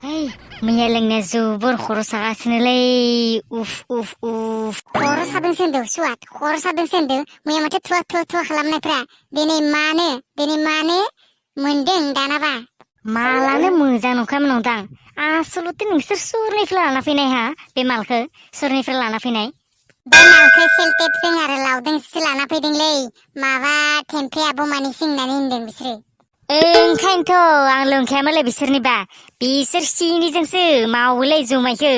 Hey, मैया लोंनाया जोबोर खर' सागासिनोलै उफ खर' सादों सोंदों सुवाद खर' सादों सोंदों मैया माथो थुवा खालामनायफ्रा दिनै मानो मोनदों दानाबा मालानो मोजां नंखायामोन नंदां आसलथे नोंसोर सोरनिफ्राय लाना फैनाय हा बे मालखौ सोरनिफ्राय लाना फैनाय बे मालखौ सेलटेपजों आरो लावदोंसो लाना फैदोंलै माबा थेमफ्रे आबौमानि होननानै होनदों बिसोरो ओंखायनोथ' आं लोंखायामोनलै बिसोरनिबा बिसोर सिनिजोंसो मावोलै जुमायखौ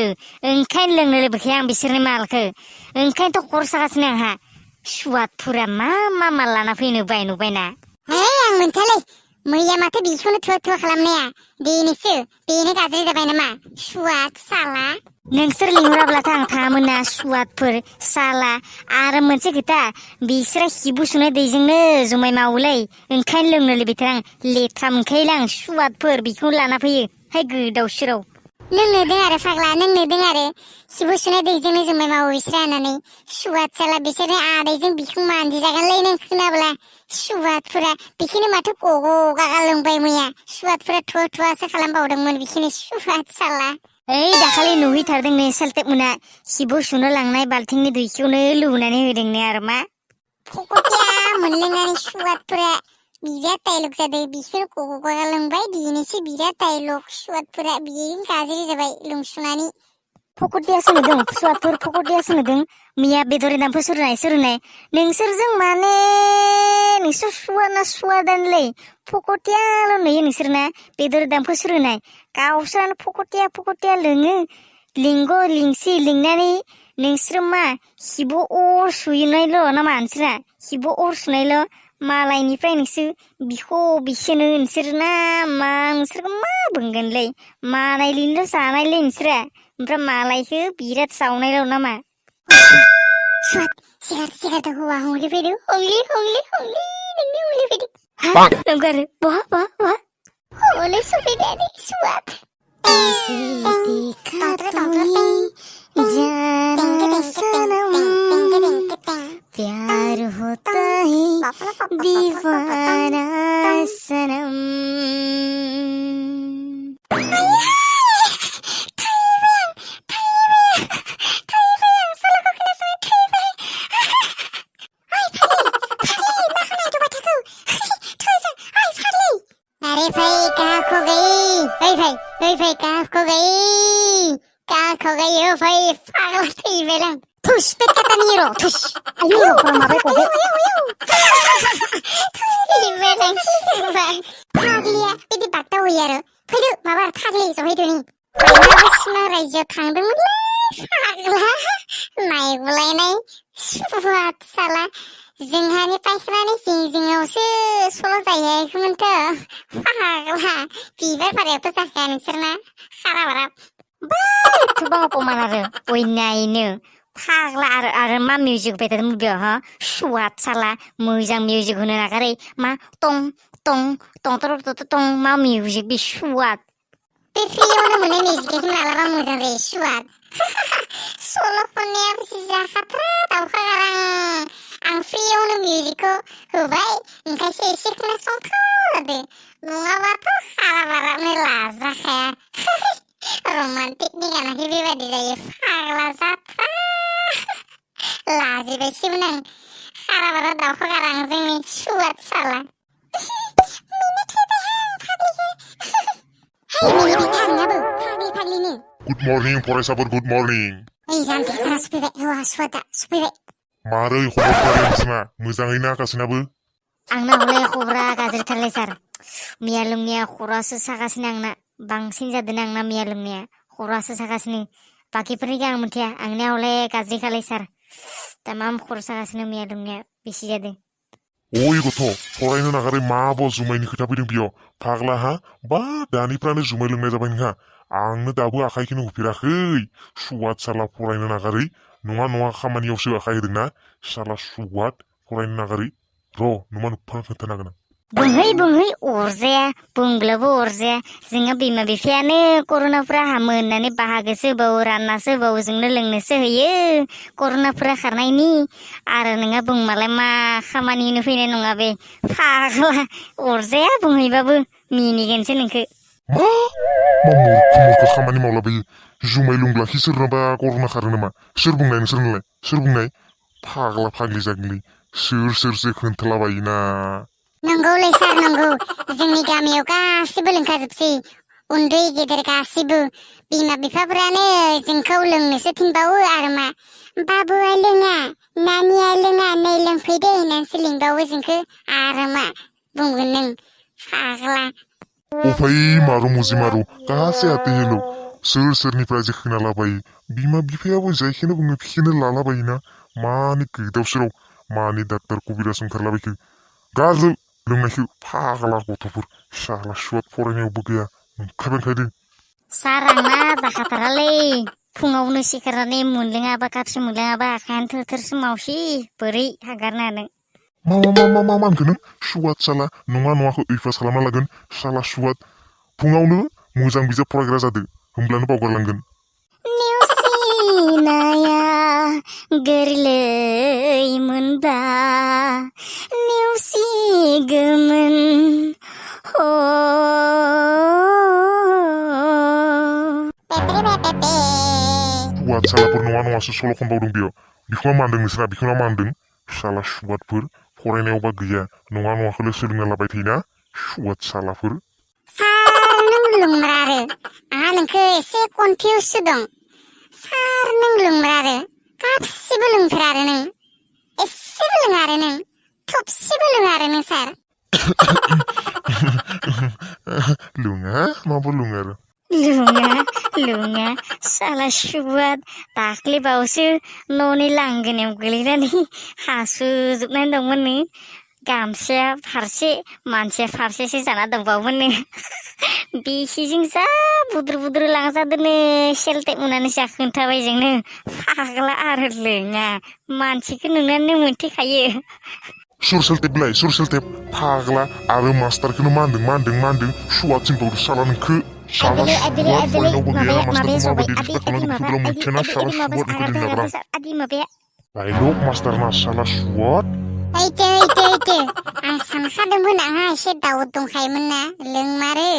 ओंखायनो लोंनो लुबैखाया आं बिसोरनि मालखौ ओंखायनोथ' खर' सागासिनो आंहा सुवादफोरा मा माल लाना फैनो नुबायना है आं मोनथालै मैया माथो बिखौनो थुवा खालामनाया बेनो गाज्रि जाबाय नामा सुवाद साला नोंसोर लिंहराब्लाथ' आं थाङामोन ना सुवादफोर साला आरो मोनसे खोथा बिसोरो हिबु सुनाय दैजोंनो जुमाय मावोलै ओंखायनो लोंनो लुबैथार आं लेथ्रा मोनखायोलै आं सुवादफोर बेखौनो लाना फैयो हाय गोदाव सोराव लोंनोदों आरो फाग्ला लोंनोदों आरो हिबु सुनाय दैजोंनो जुमाय मावो बिसोर होननानै सुवाद साला बिसोरनि आदैजों बिखुं मानजिजागोनलै नों खोनाब्ला सुवादफोरा बिखौनो माथो गगा लोंबाय मैया सुवादफोरा थुवासो खालामबावदोंमोन बिखौनो सुवाद साला ओइ दाखालि नुहैथारदोंनो सेलटेप मोना हिबु सुनो लांनाय बाल्थिंनि दैखौनो लुनानै होदोंनो आरो मा फकटिया मोनलोंनानै सुवादफोरा बिराद डायलग जादों बिसोर गगा लोंबाय बेनोसो बिराद डायलग सुवादफोरा बिदिनो गाज्रि जाबाय लोंसुनानै फकटियासो नुदों सुवादफोर फकटियासो नुदों मैया बेदर दामफोर सोरनाय नोंसोरजों माने नोंसोर सुवादानोलै फकटियाल' नुयो नोंसोरना बेदर दामफोर सोरनाय गावसोरानो फकटिया लोङो लिंसि लिंनानै नोंसोर मा हिबु अर सुनायल' नामा नोंसोरा हिबु अर सुनायल' मालायनिफ्राय नोंसोर बिसोनो नोंसोरना मा नोंसोरखौ मा बुंगोनलै मालायनिल' जानायलै नोंसोरा ओमफ्राय मालायखौ बिराद सावनायल' नामा सुवाद सिगारेट हौवा हंलि फैदों हंलि नोंनि हंलि फैदों हा नंगारो बहा हले सफैबाय सुवाद ऐसे देखा तूने जाना सनम प्यार होता है दीवाना सनम अरे भाई कहाँ खो गई कहाँ खो गई हो भाई पागल थी बेलम थुस पेट kata niro थुस ayo kurang mabai kobe Belum फाग्लिया बिदि बाक्ता होयो आरो फैदो माबा फाग्लि जहैदोनि माइनाबो सिमा रायजोआव थांदोंमोनलै फाग्ला नायगुलायनाय सुवाद साला जोंहानि पायखानानि जिङावसो सल' जाहैयाखैमोनथ' फाग्ला बिबार बारियावथ' जाखाया नोंसोरना खाराबाराब थुबां अपमान आरो अयनायनो फाग्ला आरो मा मिउजिक होबाय थादों बेयाव हा सुवाद साला मोजां मिउजिक होनो नागारै मा टं टं मा मिउजिक बे सुवाद बे फ्रियावनो मोननाय मिउजिकखौ मालाबा मोजां जायो सुवाद सल' खननायाबो जाखाथ्रा दाउखा गारां आं फ्रियावनो मिउजिकखौ होबाय ओंखायसो एसे खोनासंथावदो नङाबाथ' खाराबारानो लाजाखाया रमान्टिकनि गानाखै बेबायदि जायो फाग्ला जाथ्रा लाजिबायसोमोन आं खाराबारा दाउखा गारां जोंनि सुवाद साला Good morning, फरायसाफोर गुड मर्निं मारै खबरफोरा नोंसिना मोजाङैनो गासिनाबो आंना हले खबरा गाज्रिथारलै सार मैया लोंनाया खर'आसो सागासिनो आंना बांसिन जादों आंना मैया लोंनाया खर'आसो सागासिनो बाखिफोरनिखौ आं मिथिया आंनिया हले गाज्रिखालै सार तामाम खर' सागासिनो मैया लोंनाया बेसे जादों ओइ गथ' फरायनो नागारै माबो जुमायनि खोथा फैदों बेयाव फाग्ला हा बा दानिफ्रायनो जुमाय लोंनाय जाबाय नोंहा आंनो दाबो आखाइखौनो होफेराखै सुवाद साला फरायनो नागारै नङा खामानियावसो आखाइ होदोंना साला सुवाद फरायनो नागारै र' नुमा नुफा खोन्थानो हागोन बुंहै अरजाया बुंब्लाबो अरजाया जोंहा बिमा बिफायानो कर'नाफोरा हामो होननानै बाहागोसो होबावो राननासो होबावो जोंनो लोंनोसो होयो कर'नाफोरा खारनायनि आरो नोंहा बुंबालाय मा खामानिनो फैनाय नङा बे फाग्ला अरजाया बुंहैबाबो मिनिगोनसो नोंखो मा मूर्ख खामानि मावलाबायो जुमाय लोंब्लाखि सोरनाबा कर'ना खारो नामा सोर बुंनाय नोंसोरनालाय सोर बुंनाय फाग्ला फाग्लि जाग्लि सोरसो खोन्थालाबायोना नंगौलै सार नंगौ जोंनि गामियाव गासिबो लोंखाजोबसै उन्दै गेदेर गासिबो बिमा बिफाफोरानो जोंखौ लोंनोसो थिनबावो आरो मा बाबुआ लोङा नानिया लोङा नै लोंफैदो होननानैसो लिंबावो जोंखौ आरो मा बुंगोन नों फाग्ला अफाय मारो मुजि मारो गासै आते हेल' सोरनिफ्राय जे खोनालाबायो बिमा बिफायाबो जायखौनो बुङो बेखौनो लालाबायोना मानि गोदाव सोराव मानि डाक्टार कबिराज ओंखारलाबायखो गारजो लोंनायखौ फाग्ला गथ'फोर साला सुवाद फरायनायावबो गैया ओंखारबाय सार आंना जाखाथारालै फुङावनो सिखारनानै मोनलोङाबा कापसे मोनलोङाबा आखायानो थोर मावसि बोरै हगारनो हानो मा होनखो नों सुवाद साला नङाखौ ओइफास खालामना लागोन साला सुवाद फुङावनो मोजां बिजाब फरायग्रा जादो होमब्लानो बावगारलांगोन नेवसिनाया गोरलै मोनबा नेवसिगोमोन सुवाद सालाफोर नङासो सल' खनबावदों बेयाव बिखौमा मानदों नोंसोरा बिखौमा मानदों साला सुवादफोर फरायनायावबा गैया नङाखौल' सोलोंना लाबाय थायोना सुवाद सालाफोर सार नों लोंग्रा आरो आंहा नोंखौ एसे कनफिउससो दं सार नों लोंग्रा आरो कापसेबो लोंथारा आरो नों एसेबो लोङा आरो नों थबसेबो लोङा आरो नों सार लोङा माबो लोङो आरो लुङा साला सुवाद दाख्लै बावैसो न'नि लांगोनायाव गोलैनानै हासुजोबनानै दंमोन नो गामसाया फारसे मानसिया फारसेसो जाना दंबावोमोन नो बिसिजों जा बुद्रु लांजादोनो सेलटेप मोननानै जाखोन्थाबाय जोंनो फाग्ला आरो लोङा मानसिखौ नुनानै मोनथिखायो सोर सेलटेप फाग्ला आरो मास्टारखौनो मानदों सुवादसिम बावदो साला नोंखो साला सुवाद फरायनायावबो गैया मास्टारखौ माबायदि रिसपेक्ट खालामनांगौ बेखौबो मोनथियाना साला सुवाद बेखौ दोनजाग्रा डाइलग मास्टार ना साला सुवाद ओइथो आं सानखादोंमोन आंहा एसे दाउट दंखायोमोन ना लोंमारो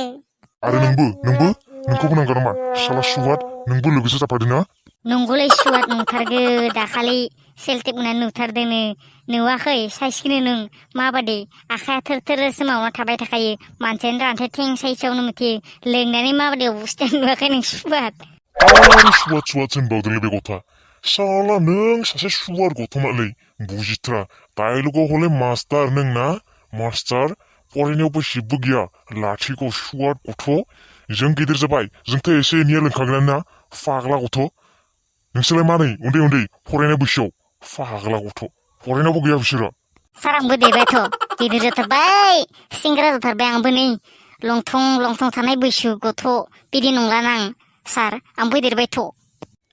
आरो नोंखौबो नांगौ नामा साला सुवाद नोंबो लोगोसे जाफादों ना नंगौलै सुवाद नुथारगो दाखालि सेलटेप मोननानै नुथारदोंनो नुवाखै साइसखौनो नों माबादि आखाया थोरसो मावना थाबाय थाखायो मानसियानो रानथो थें साइसआवनो मिथियो लोंनानै माबादि अबस्थाया नुवाखै नों सुवाद आरो सुवादसिम बावदोंलै बे गथा साला नों सासे सुवार गथ'मालै बुजिथ्रा डाइलगाव हले मास्टार नों ना मास्टार फरायनायावबो जेबो गैया लाथिख' सुवार गथ' जों गिदिर जाबाय जोंथ' एसे एनैया लोंखागोन ना फाग्ला गथ' नोंसोरलाय मानै उन्दै फरायनाय बैसोआव फाग्ला गथ' फरायनायावबो गैया बिसोरो सार आंबो देबायथ' गिदिर जाथारबाय सेंग्रा जाथारबाय आंबो नै लंथं थानाय बैसो गथ' बिदि नंलाना आं सार आंबो देरबायथ'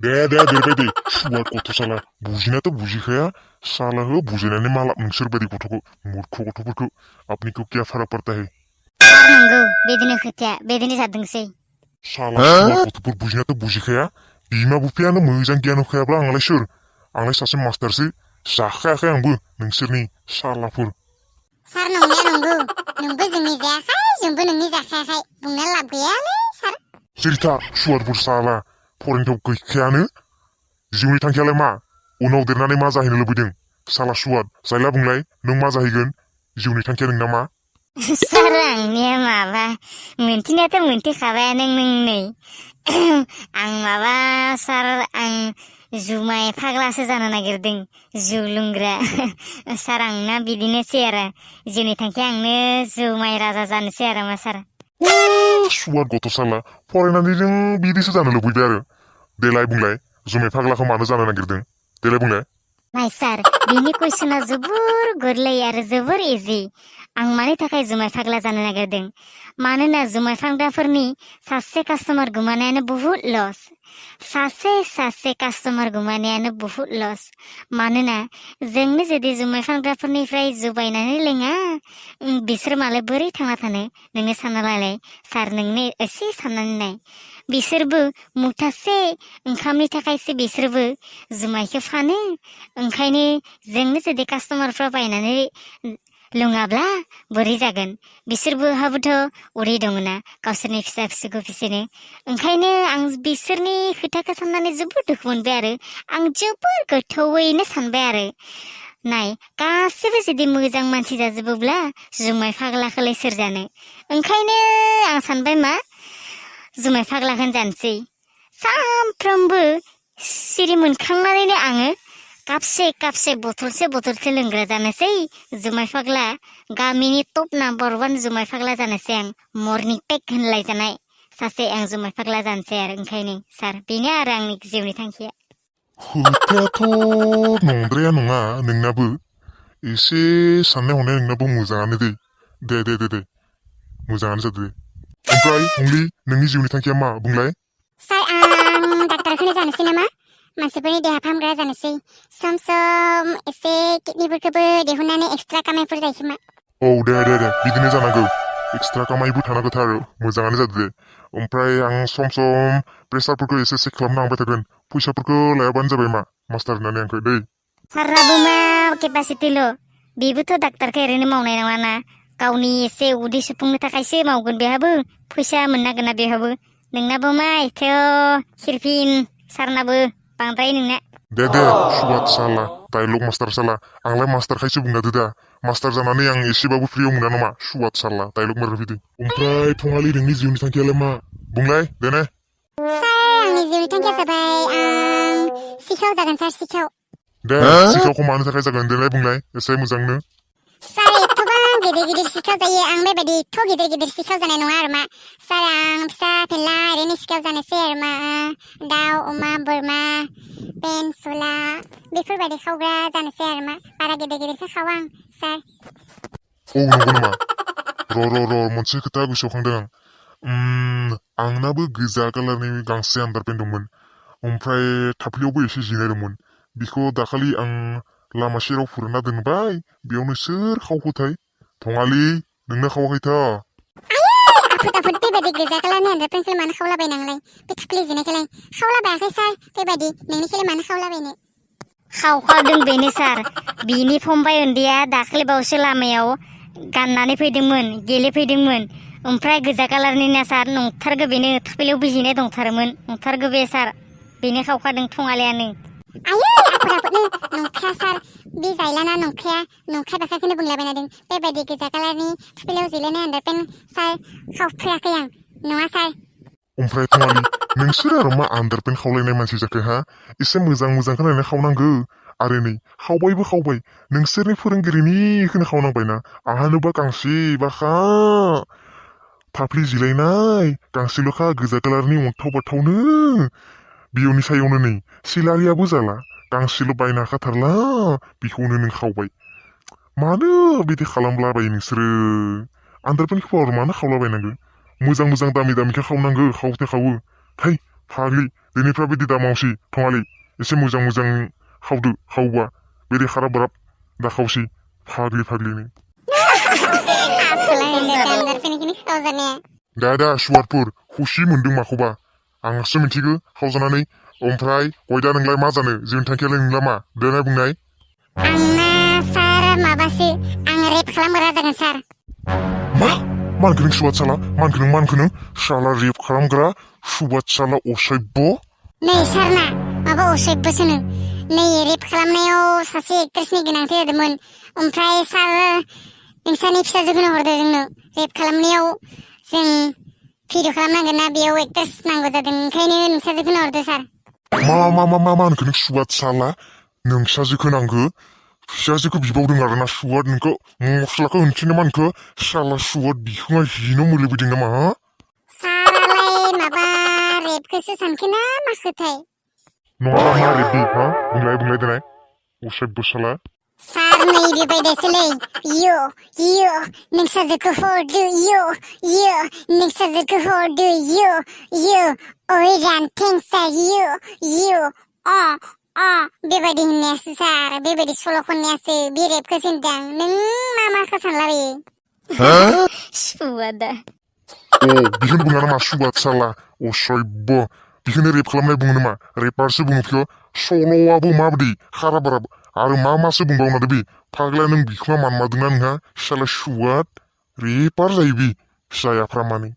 दे देरबाय दे सुवार गथ' साला बुजिनायाथ' बुजिखाया साला हो बुजिनानै मालाब नोंसोर बायदि गथ'खौ मूर्ख गथ'फोरखौ आपनिखौ क्या फाराक पड़ता है सार नंगौ बिदिनो खोथाया बिदिनो जादोंसै साला सुवार गथ'फोर बुजिनायाथ' बुजिखाया बिमा बिफायानो मोजां गियान होखायाब्ला आंलाय सासे मास्टारसो जाखायाखै आंबो नोंसोरनि सालाफोर सार नंनाया नंगौ नोंबो जोंनि जायाखै जोंबो नोंनि जाखायाखै बुंना लाब गैयालै सार सिरिथा सुवारफोर साला फरायनायाव गैखायानो जिउनि थांखियालाय मा उनाव देरनानै मा जाहैनो लुबैदों साला सुवाद जायला बुंलाय नों मा जाहैगोन जिउनि थांखिया नोंना मा सार आंनिया माबा मोनथिनायाथ' मोनथिखाबायानो नों नै आं माबा सार आं जुमाय फाग्लासो जानो नागिरदों जौ लोंग्रा सार आंना बिदिनोसै आरो जिउनि थांखिया आंनो जुमाय राजा जानोसै आरो मा सार सुवाद गथ' साला फरायनानै जों बिदिसो जानो लुबैबाय आरो देलाय बुंलाय जुमाय फाग्लाखौ मानो जानो नागिरदों देलाय बुंलाय नाय सार बिनि कुइसना जोबोर गोरलै आरो जोबोर इजि आं मानि थाखाय जुमाय फाग्ला जानो नागिरदों मानोना जुमाय फाग्लाफोरनि सासे कास्टमार गोमानायानो बुहुत लस सासे कास्टमार गोमानायानो बुहुत लस मानोना जोंनो जुदि जुमाय फाग्लाफोरनिफ्राय जौ बायनानै लोङा बिसोर मालाय बोरै थांना थानो नोंनो सानना लालाय सार नोंनो एसे साननानै नाय बिसोरबो मुथासे ओंखामनि थाखायसो बिसोरबो जुमायखौ फानो ओंखायनो जोंनो जुदि कास्टमारफ्रा बायनानै लोङाब्ला बोरै जागोन बिसोरबो हाबोथ' उदै दङना गावसोरनि फिसा फिसौखौ फिसिनो ओंखायनो आं बिसोरनि खोथाखौ साननानै जोबोद दुखु मोनबाय आरो आं जोबोर गोथौयैनो सानबाय आरो नाय गासैबो जुदि मोजां मानसि जाजोबोब्ला जुमाय फाग्लाखौलाय सोर जानो ओंखायनो आं सानबाय मा जुमाय फाग्लाखौनो जानोसै सानफ्रोमबो सिरि मोनखांनानैनो आङो कापसे बथलसे लोंग्रा जानोसै जुमाय फाग्ला गामिनि टप नाम्बार 1 जुमाय फाग्ला जानोसै आं मर्निं पेक होनलायजानाय सासे आं जुमाय फाग्ला जानोसै आरो ओंखायनो सार बेनो आरो आंनि जिउनि थांखिया खोथायाथ' नंद्राया नङा नोंनाबो एसे साननाय हनाया नोंनाबो मोजाङानो दे मोजाङानो जादो ओमफ्राय हंलि नोंनि जिउनि थांखिया मा बुंलाय सार आं डाक्टारखौनो जानोसै नामा मानसिफोरनि देहा फाहामग्रा जानोसै सम सम एसे किडनिफोरखौबो दिहुननानै एक्सट्रा कामायफोर जायो खोमा औ दे बिदिनो जानांगौ एक्सट्रा कामायबो थानांगौथार मोजाङानो जादो दे ओमफ्राय आं सम प्रेसारफोरखौ एसे चेक खालामना हांबाय थागोन फैसाफोरखौ लायाबानो जाबाय मा मास्टार होननानै आंखौ दै साराबो मा केपासिटिल' बेबोथ' डाक्टारखौ ओरैनो मावनाय नङाना गावनि एसे उदै सुफुंनो थाखायसो मावगोन बेहाबो फैसा मोननांगोन ना बेहाबो नोंनाबो मा एथेव खिरफिन सारनाबो बांद्राय नोंना दे सुवाद साला डायलग मास्टार साला आंलाय मास्टारखायसो बुंनादो दा मास्टार जानानै आं एसेबाबो फ्रियाव मोना नामा सुवाद साला डायलग मार फैदों ओमफ्राय थङालि नोंनि जिउनि थांखियालाय मा बुंलाय देने सार आंनि जिउनि थांखिया जाबाय आं सिखाव जागोन सार सिखाव दे सिखावखौ मानो थाखाय जागोन देलाय बुंलाय एसे मोजांनो सार एथ'बां गिदिर सिखाव जायो आं बेबायदि एथ' गिदिर सिखाव जानाय नङा आरो मा सार आं फिसा फेनला ओरैनो सिखाव जानोसै आरो मा दाउ अमा बोरमा पेन सुला बेफोरबायदि खावग्रा जानोसै आरो मा बारा गिदिरखौ खावा आं सार औ नंगौ नामा र' मोनसे खोथा गोसोआव खांदों आं आंनाबो गोजा कालारनि गांसे आन्दारपेन दंमोन ओमफ्राय थाफ्लियावबो एसे जिनाय दंमोन बिखौ दाखालि आं लामा सेराव फुरना दोनबाय बेयावनो सोर खावखोथाय थङालि नोंनो खावाखैथ' आफुद बेबायदि गोजा कालारनि आन्दारपेनखौ मानो खावलाबायनांलाय बे थाफ्लि जिनायखौलाय खावलाबायाखै सार बेबायदि नोंनिखौलाय मानो खावलाबायनो खावखावदों बेनो सार बिनि फंबाय उन्दैया दाखालि बावैसो लामायाव गाननानै फैदोंमोन गेलेफैदोंमोन ओमफ्राय गोजा कालारनि ना सार नंथारगौ बेनो थाफ्लियाव बिजिनाय दंथारोमोन नंथारगौ बे सार बेनो खावखादों थङालियानो आयै आफुदनो नंखाया सार बे जायलाना नंखाया बाखाखौनो बुंलाबायनादों बेबायदि गोजा कालारनि थाफ्लियाव जिलायनाय आन्दारपेन सार खावफेराखै आं नङा सार ओमफ्राय थङालि नोंसोर आरो मा आन्दारपेन खावलायनाय मानसि जाखो हा एसे मोजांखौ नायनानै खावनांगौ आरो नै खावबाय नोंसोरनि फोरोंगिरिनिखौनो खावनांबायना आहानोबा गांसे बाखा थाफ्लि जिलायनाय गांसेल'खा गोजा कालारनि अन्थाव बाथावनो बेयावनि सायावनो नै सिलारियाबो जाला गांसेल' बायना हाखाथारला बेखौनो नों खावबाय मानो बिदि खालामलाबायो नोंसोरो आन्दारपेनखौ आरो मानो खावलाबायनांगौ मोजां दामिखौ खावनांगौ खावो है फाग्लि दिनैफ्रा बिदि दा मावसि थङालि एसे मोजां खावबा बिदि खाराब बाराब दा खावसि फाग्लिनो दा सुवारफोर खुसि मोनदों माखौबा आंसो मिथिगौ खावजानानै ओमफ्राय गयदा नोंलाय मा जानो जिउनि थांखियालाय नोंला मा देनाय बुंनाय आंना सार माबासो आं रेप खालामग्रा जागोन सार मानखो नों सुवाद साला मानखो नों साला रेप खालामग्रा सुवाद साला असभ्य नै सारना माबा असभ्यसोनो नै रेप खालामनायाव सासे एक्ट्रेसनि गोनांथि जादोंमोन ओमफ्राय सार नोंसानि फिसाजोखौनो हरदो जोंनो रेप खालामनायाव जों भिडिअ खालामनांगोन ना बेयाव एक्ट्रेस नांगौ जादों ओंखायनो नोंसाजोखौनो हरदो सार मा होनखो नों सुवाद साला नोंसाजोखौ नांगौ फिसाजोखौ बिबावदों आरो ना सुवाद नोंखौ मस्लाखौ होनसैनो मानखो साला सुवाद बिखुङा हिनो मोलिबोदों नामा सारालाय माबा रेपखौसो सानखोना माखोथाय नङाबा मा रेपनि हा बुंलाय देनाय असभ्य साला सार नै बेबायदिसोलै यो नोंसाजोखौ हरदो यो नोंसाजोखौ हरदो यो ओइ रानथें सार यो बेबायदि होननायासो सार बेबायदि सल' खननायासो बे रेपखौ होनदां नों माखौ सानलाबायो सुवादा बेखौनो बुङा नामा सुवाद साला असभ्य बेखौनो रेप खालामनाय बुङो नामा रेपारसो बुङो बेखौ सल'आबो माबायदि खाराब आरो मा मासो बुंबावना बे फाग्ला नों बिखुङा मानमारदोंना नोंहा साला सुवाद रेपार जायो बे जायाफ्रा माने